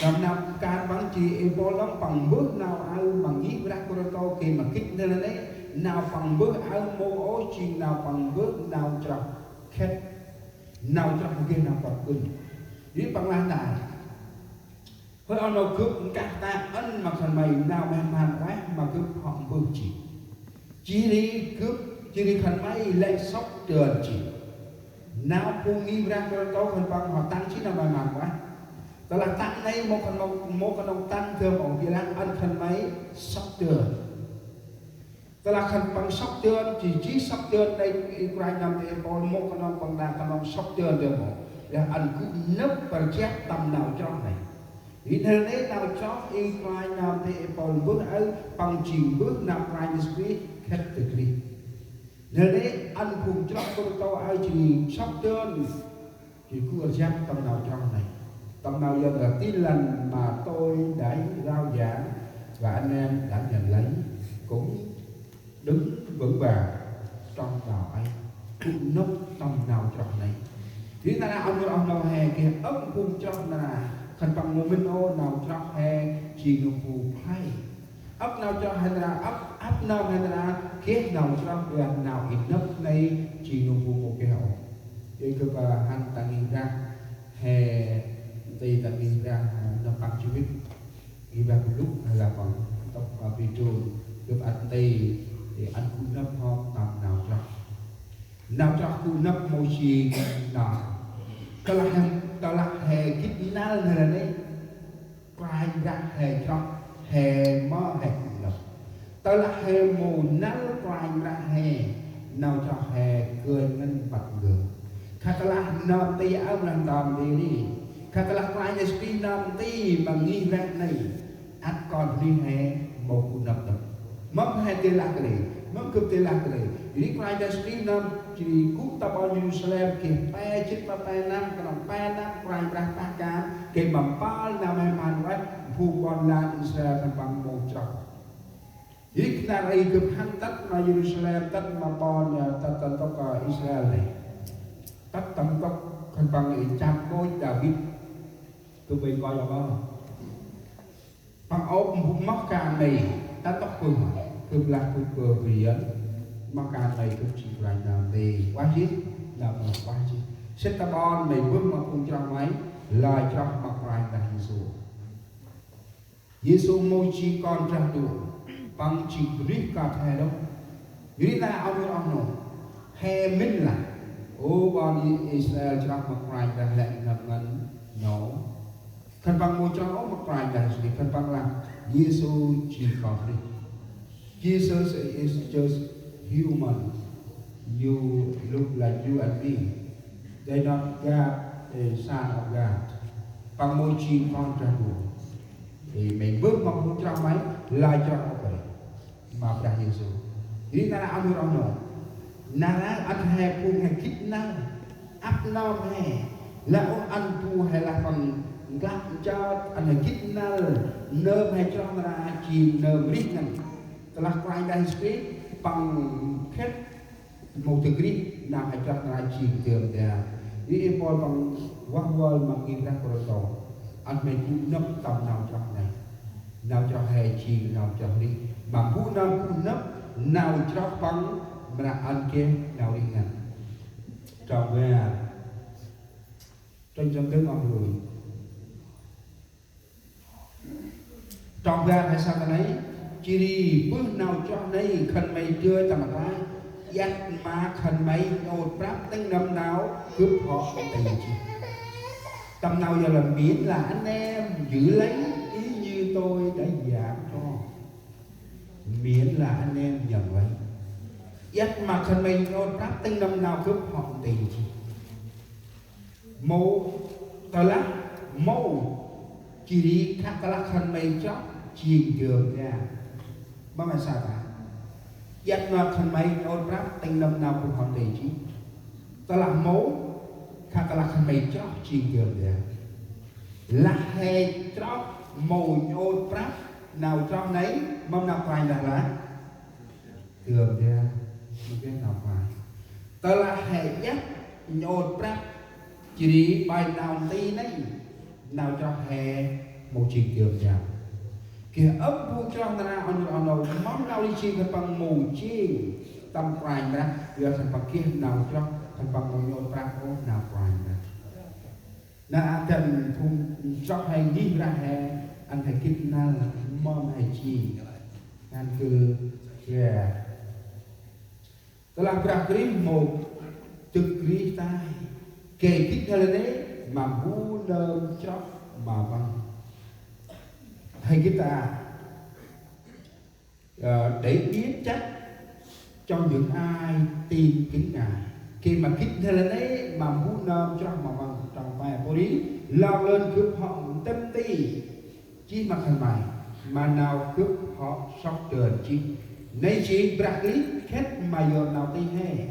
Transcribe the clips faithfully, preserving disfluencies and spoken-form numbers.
Tâm nau kan păng jêh ê Pôl đŏng păng mbơh nau aơ ma ngih Brah Kôrintô gay ma gĭt nơh nây, nau păng mbơh aơ mâu ôh jêng nau păng mbơh nau chroh khât, nau chroh mâu geh nau păng kưn. Jêh păng lah nau hơi oh nô gâp nkah ta ăn ma khân may nau mhe mhan ueh ma gâp hŏ mbơh jêh. Jêh ri gâp, jêh ri khân may lĕ sŏk dơn jêh. Nau phung ngih Brah Kôrintô khân păng hŏ tăng jêh nau mhe mhan ueh. Tơlah tăng nây mâu khân mâu, mâu khân păng tăng dơm ôh, ƀiălah ăn khân may sŏk dơn. Tơlah khân păng sŏk dơn, jêh jêh sŏk dơn nây i Kôranh nơm ti ê Pôl mâu khân păng đă khân păng sŏk dơn dơm ôh. Lah ăn gŭ nâp pơr jăp tâm nau chroh nây. Ri nơh nây nau chroh i Kôranh nơm ti ê Pôl mbơh aơ păng jêng mbơh nau Kôranh Yêsu Krist khât tơ Krist. Nơh nây ăn phung chroh Kôrintô aơ jêh sŏk dơn. Jêh gŭ rjăp tâm nau chroh nây. Tâm nau Yuăn là Tin Lành mà tôi đã rao giảng và anh em đã nhận lấy cũng đứng vững vàng trong nau ấy. Gŭ nâp tâm nau chroh nây. Jêh nar aơ oh nô he geh ŏk phung chroh nar aơ khân păng mâu mĭn ôh nau chroh he jêng nơm phung phay. Ăp nau chroh he nar aơ, ăp, ăp nơm he nar aơ geh nau chroh, ƀiălah nau i nâp nây jêng nơm phung mâu geh ôh. Jêh gâp, ơ, hăn ta ngih Brah he, nti ta ngih Brah, ơ, nơm păng jêh wĭt. Ngih Brah bu lŭ, hay là păng ntŭk, ơ, bi trun, gâp ăt nti, ê ăn gŭ nâp hŏ tâm nau chroh. Nau chroh gŭ nâp mâu jêng nau. Tơlah he, tơlah he gĭt năl nơh nây. Kôranh Brah he chroh, he mơ he gŭ nâp. Tơlah he mâu năl Kôranh Brah he, nau chroh he gơnh ngăn păt ngơ. Khă tơlah nơm nti aơ mâu lah nơm nti ri. Khă tơlah Kôranh Yêsu Krist nơm nti ma ngih Brah nây. Ăt kon bunuyh he mâu gŭ nâp nơh. Mâm he tê lah kơt nây, mâm gâp tê lah kơt nây. Ri Kôranh Yêsu Krist nơm jêh ri gŭ ta ƀon Yêrusalem geh pe jât ma pe năm, knŏng pe năm Kôranh Brah pah kan, gay ma mpơl nau mhe mhan ueh, phung ƀon lan Israel khân păng mâu chroh. Ri kơt nây gâp hăn tât ma Yêrusalem, tât ma ƀon, ơ, tât ta ntŭk, ơ, Israel nây. Tât ta ntŭk khân păng ê chăm ƀôch Đavid. Gâp ƀư koi ôh. Păng ôp mbŭk mâp kan nây, ta tŏk bơh ma, gâp lah gâp bơh bri yơn, mâp kan nây gâp jêng Kôranh nơm nti, ueh jêh, nơm ueh jêh. Sĭt ta ƀon nây bơh ma phung chroh may, lơi chroh ma Kôranh Brah Yêsu. Yêsu mâu jêng Kon Brah Ndu, păng jêng bunuyh kơt he đŏng. Yor ri ta aơ oh nô, he mĭn lah, ô ƀon Israel chroh ma Kôranh Brah lĕ nơm ngăn, nô. Khân păng mâu chroh ôh ma Kôranh Brah Yêsu, khân păng lah Yêsu jêng kon bunuyh. Jesus is just human. You look like you and me. They not God, the Son of God. Păng mâu jêng Kon Brah Ndu. Ê, may bơh ma phung chroh may, lơi chroh ôh kơt nây. Ma Brah Yêsu. Ri nar aơ ăn oh nô. Nar aơ ăn he phung he gĭt năl. Ăp nơm he. Lah ôh ăn bu he lah păng nklă nchot, ăn he gĭt năl. Nơm he chroh nar aơ jêng nơm rêh ngăn. Tơlah Kôranh Brah Yêsu Krist păng khât mâu dâk rêh, nau he chroh nar aơ jêng dơm dam. Ri ê Pôl păng vah vơl ma ngih Brah Kôrintô. Ăn may gŭ nâp tâm nau chroh nây. Nau chroh he jêng nau chroh rêh. Ma bu nơm gŭ nâp, nau chroh păng mra ăn geh nau rêh ngăn. Trong bar. Trong trong dâng ôh lui. Trong bar he sa ta nây, jêh ri bơh nau chroh nây khân may dơi tâm rklaih, iăt ma khân may nhŭp prăp tĭng nâm nau gâp hŏ nti jêh. Tâm nau Yuăn là miễn là anh em giữ lấy ý như tôi đã giảng cho. Miễn là anh em nhận lấy. Iăt ma khân may nhŭp prăp tĭng nâm nau gâp hŏ nti jêh. Mâu, tơlah mâu, jêh ri khă tơlah khân may chroh jêng dơm dam. Mâm he sa ta. Iăt ma khân may nhŭp prăp tĭng nâm nau gâp hŏ nti jêh. Tơlah mâu, khă tơlah khân may chroh jêng dơm dam. Lah he chroh mâu nhŭp prăp nau chroh nây, mâm nau Kôranh Brah lah. Dơm dam, mâu geh nau khlay. Tơlah he iăt nhŭp prăp, jêh ri ƀai nau nti nây, nau chroh he mâu jêng dơm dam. Geh ăp bu chroh nar aơ, oh nô, oh nô, mâm nau ri jêng khân păng mâu jêng tâm Kôranh Brah, yor khân păng geh nau chroh, khân păng mâu nhŏt prăk ôh nau Kôranh Brah. Nar aơ dăn phung chroh he ngih Brah he, ăn he gĭt năl mâm he jêng. Ngăn gơ, yeah. Tơlah Brah Krist mâu dâk rêh tay, gay gĭt năl nê ma mbu nơm chroh ma Păng. He gĭt ta, ờ, để biết chắc cho những ai tìm kiếm Ngài. Gay ma gĭt năl nê ma mbu nơm chroh ma Păng, trong pe. Pô ri, lor lơn gâp hŏ ntĭm nti jêh ma khân may, ma nau gâp hŏ sŏk dơn jêh. Nây jêng Brah Krist khât ma yor nau tih he,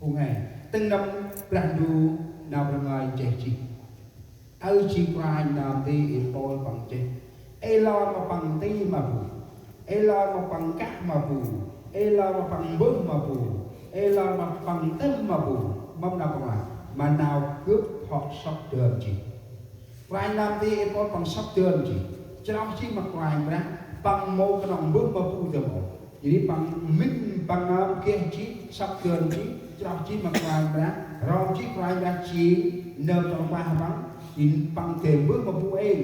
phung he, tĭng nâm Brah Ndu nau Brah Ngơi nchih jêh. Aơ jêng Kôranh nơm nti i Pôl păng nchih. Ê lor ma păng nti ma bu, ê lor ma păng nkah ma bu, ê lor ma păng mbơh ma bu, ê lor ma păng ntĭm ma bu, mâm nau păng lah, ma nau gâp hŏ sŏk dơn jêh. Kôranh nơm nti i Pôl păng sŏk dơn jêh. Chroh jêh ma Kôranh Brah, păng mâu knŏng mbơh ma bu dơm ôh. Jêh ri păng mĭn păng nơm geh jêh, sŏk dơn jêh, chroh jêh ma Kôranh Brah, rom jêh Kôranh Brah jêng nơm tâm pah păng, jêh păng geh mbơh ma bu êng.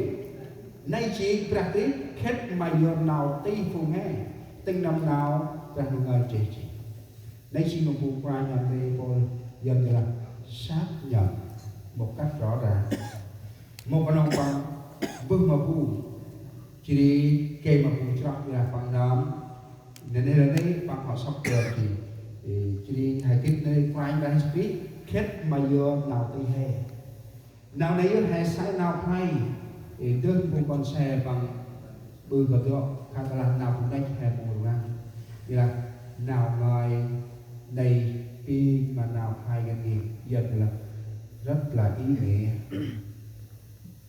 Nây jêng Brah Krist khât ma yor nau tih phung he, tĭng nâm nau Brah Ndu ngơi nchih jêh. Nây jêng ma bu Kôranh nơm nti i Pôl Yuăn geh lah xác nhận một cách rõ ràng. Mâu knŏng păng mbơh ma bu, jêh ri gay ma bu chroh, yor lah păng nơm nê nê, nê nê păng hŏ sŏk dơn jêh. Ê, jêh ri he gĭt nê Kôranh Brah Yêsu Krist khât ma yor nau tih he. Nau nây yơh he saơ nau khlay. Ê, dơh phung kon se păng ƀư kơdŏ, khă tơlah nau phung năch he mâu rnglăp. Yor lah nau ngơi nây bi ma nau khlay ngăn ngên, Yuăn geh lah rất là ý nghĩa.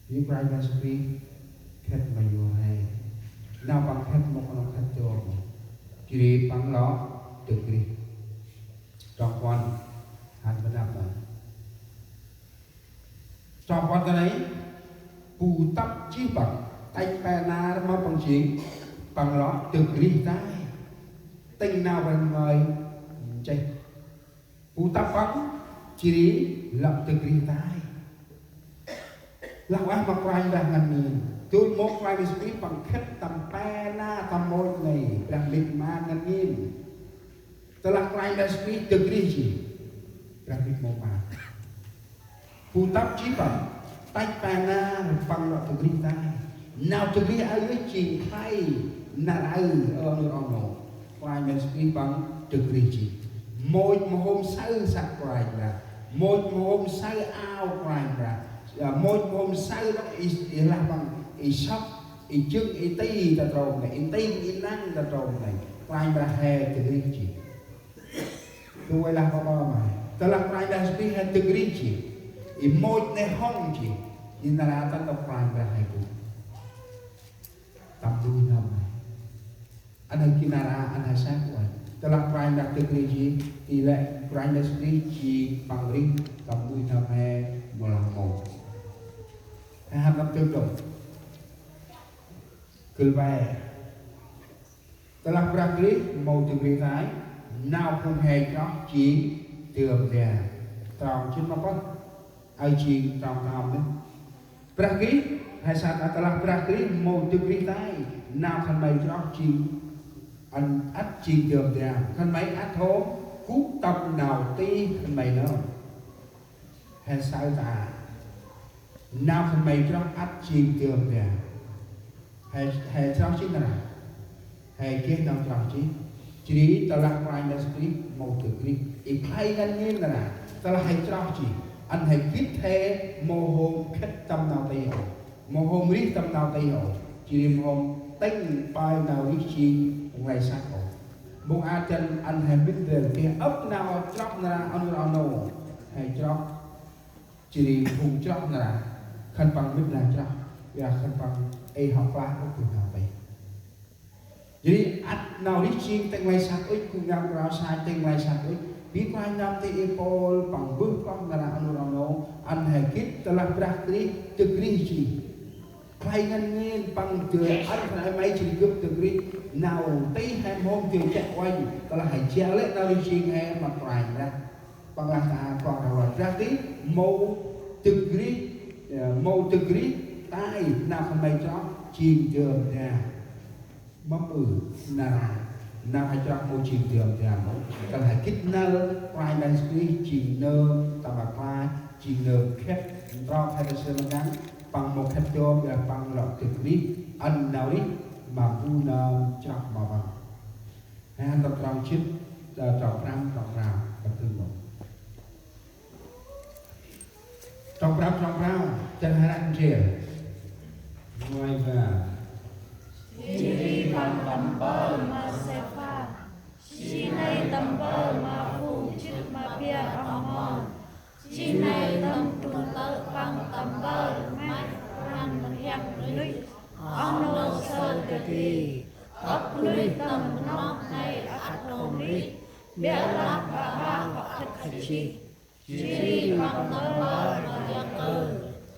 Yor Kôranh Brah Yêsu Krist khât ma yor he. Nau păng khât mâu knŏng khât dơm, jêh ri păng lŏ dâk rêh. Trong puăn, hăn ma năp nơh. Trong puăn ta nây, bu tăp jêh păng, tăch pe nar ma păng jêng, păng lŏ dâk rêh tay, tĭng nau Brah Ngơi nchih. Bu tăp păng, jêh ri lŏ dâk rêh tay. Lah ueh ma Kôranh Brah ngăn ngên. Dôl mông Kôranh Yêsu Krist păng khât tâm pe nar tâm môch nây, Brah mĭt ma ngăn ngên. Tơlah Kôranh Brah Yêsu Krist dâk rêh jêh, Brah mĭt mông ma. Bu tăp jêh păng, tăch pe nar păng lŏ dâk rêh tay. Nau dâk rêh aơ yơh jêng khlay nar aơ, ơ nơh, oh nô. Kôranh Brah Yêsu Krist păng dâk rêh jêh. Môch mâu hôm saơ săk Kôranh Brah. Môch mâu hôm saơ ao Kôranh Brah. Yor, môch mâu hôm saơ nơh i, i lah păng, i sŏk, i jâng, i ti ta trôm nây, i nting, i năng ta trôm nây. Kôranh Brah he dâk rêh jêh. Tui lah kâo ƀon ma he. Tơlah Kôranh Brah Yêsu Krist he dâk rêh jêh, i môch nê hŏng jêh, i nar aơ ta nôk Kôranh Brah he gŭ. Tâm nuih n'hâm he. Ăn he gĭt nar aơ, ăn he săk uănh. Tơlah Kôranh Brah dâk rêh jêh, ti lĕ Kôranh Brah Yêsu Krist jêng păng rêh tâm nuih n'hâm he mâu lah mâu. He hăn tâm tơm dŏng. Gâl pe. Tơlah Brah Krist mâu dâk rêh tay, nau phung he chroh jêng dơm dam. Trong jê̆t ma pơh, aơ jêng trong tơm nơh. Brah Krist, he saơ ta tơlah Brah Krist mâu dâk rêh tay, nau khân may chroh jêng, ăn ăt jêng dơm dam. Khân may ăt hôm gŭ tâm nau tih khân may nơh. He saơ ta, nau khân may chroh ăt jêng dơm dam. He, he chroh jêh nar aơ. He geh nau chroh jêh. Jêh ri tơlah Kôranh Yêsu Krist mâu dâk rêh, i khlay ngăn ngên nar aơ. Tơlah he chroh jêh, ăn he gĭt he mâu hôm khât tâm nau tih ôh, mâu hôm rêh tâm nau tih ôh, jêh ri mâu hôm tĭng ƀai nau rêh jêng nglay săk ôh. Mông aơ dăn ăn he mĭn ndrel geh ăp nau chroh nar aơ, oh nô, oh nô. He chroh. Jêh ri phung chroh nar aơ, khân păng mĭn lah chroh, yor khân păng ê hŏ plah ôh bu nau tih. Jêh ri ăt nau rêh jêng tĭng nglay săk ŭch, gŭ ngăn krao sa tĭng nglay săk ŭch. Bi Kôranh nơm nti i Pôl păng mbơh kloh nar aơ, oh nô, oh nô, ăn he gĭt tơlah Brah Krist dâk rêh jêh. Khlay ngăn ngên păng dơi ăn khân ay may jêng gâp dâk rêh nau tih he mhôm dơi chiă uănh. Tơlah he jao lĕ nau rêh jêng he ma Kôranh Brah. Păng lah ta kloh rah ua drah tih mâu dâk rêh, mâu dâk rêh tay nau khân may chroh jêng dơm da. Mâm ƀư nar aơ nau he chroh mâu jêng dơm da mâu. Kăn he gĭt năl Kôranh Brah Yêsu Krist jêng nơm tâm rklaih, jêng nơm khĕt ntrok he ta sơm mkăn, păng mâu khĕt dơm, ƀiălah păng lŏ dâk rêh ăn nau rêh ma bu nơm chroh ma păng. He hăn tâm trong jât, ơ, trong prăm, trong prao, tâm prăm mâu. Trong prăm, trong prao, dăn he ranh ndrel. Nguay va. Jêh ri păng tâm mpơl ma Sêphas. Jêh nây tâm mpơl ma phung jât ma bar oh mon. Jêh nây tâm trun tơ̆ păng tâm mpơl ma hăn rhiăng bunuyh. Oh nô sơ dadê. Âk bunuyh tâm rnoh nây ăt hôm rêh. Ƀiălah ƀă ƀă hŏ khât kha jêh. Jêh ri păng tâm mpơl ma Yakơ.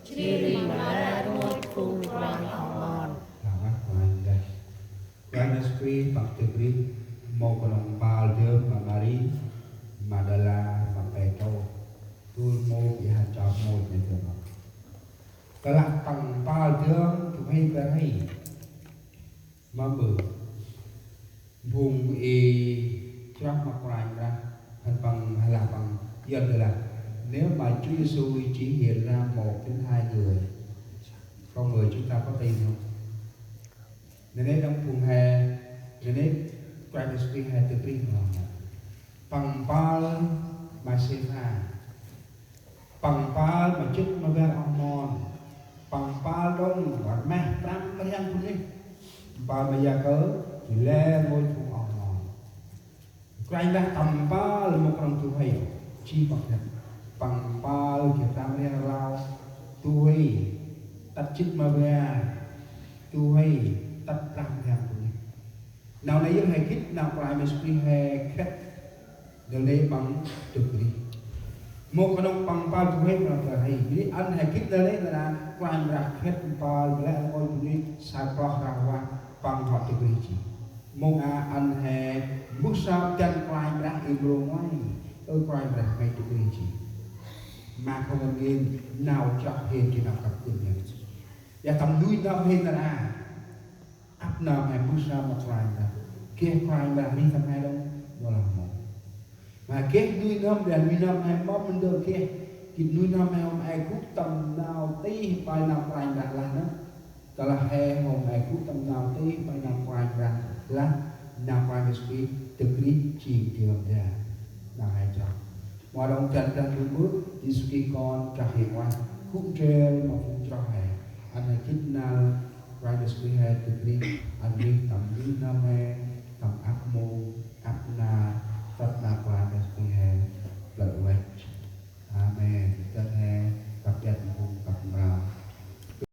Jêh ri ma lĕ rngôch phung kôranh oh mon. Lah wah Kôranh Brah. Kôranh Yêsu Krist păng dâk rêh mâu knŏng mpơl dơm ma Mari Mađala, ma Pêtrôs. Dôl mâu ƀiă hăn chroh mâu nây dơm. Tơlah păng mpơl dơm du huê bar huê. Mâm ƀư. Phung i chroh ma Kôranh Brah, hăn păng lah păng Yuăn lah. Nếu mà Chúa Giêsu chỉ hiện ra một đến hai người, con người chúng ta có tin không? Nê nê đăng phung he, nê nê Kôranh Yêsu Krist he dâk rêh ma. Păng mpơl ma Sêphas. Păng mpơl ma jât ma bar oh mon. Păng mpơl đŏng rmeh prăm rhiăng bunuyh. Mpơl ma Yakơ, jêh lĕ rngôch phung oh mon. Kôranh Brah tâm mpơl mâu knŏng du huê, jêh păng khât. Păng mpơl jêh prăm rhiăng rlau, du huê, tât jât ma bar, du huê, tât prăm rhiăng bunuyh. Nau nây yơh he gĭt nau Kôranh Yêsu Krist he khât. Nau nây păng dâk rêh. Mâu knŏng păng mpơl du huê ma bar huê. Jêh ri ăn he gĭt nau nây nar aơ Kôranh Brah khât mpơl ma lĕ rngôch bunuyh sa kloh rah vah păng hŏ dâk rêh jêh. Mông a ăn he mbơh sơm dăn Kôranh Brah i mrô nguay. Ơ Kôranh Brah, may dâk rêh jêh. Ma khân ngăn ngên nau chroh hên jêh nau kăp kưn ngăn. Ya tâm nuih n'hâm hên nar aơ. Ăp nơm he mbơh sơm ma Kôranh Brah. Geh Kôranh Brah rêh tâm he đŏng, mâu lah mâu. Ma geh nuih n'hâm, ƀiălah nuih n'hâm he mâm ndơ geh. Gĭt nuih n'hâm he hôm e gŭ tâm nau tih pai nau Kôranh Brah lah nơh. Tơlah he hôm e gŭ tâm nau tih pai nau Kôranh Brah lah, nau Kôranh Yêsu Krist dâk rêh jêng dơm da. Nau he chroh. Mâu đŏng dăn Brah Ndu Mbơ̆, Yêsu Krist Kon chroh he ngoai. Gŭ ndrel ma phung chroh he. Ăn he gĭt năl Kôranh Yêsu Krist he dâk rêh, ăn rêh tâm nuih n'hâm he, tâm ăp mông,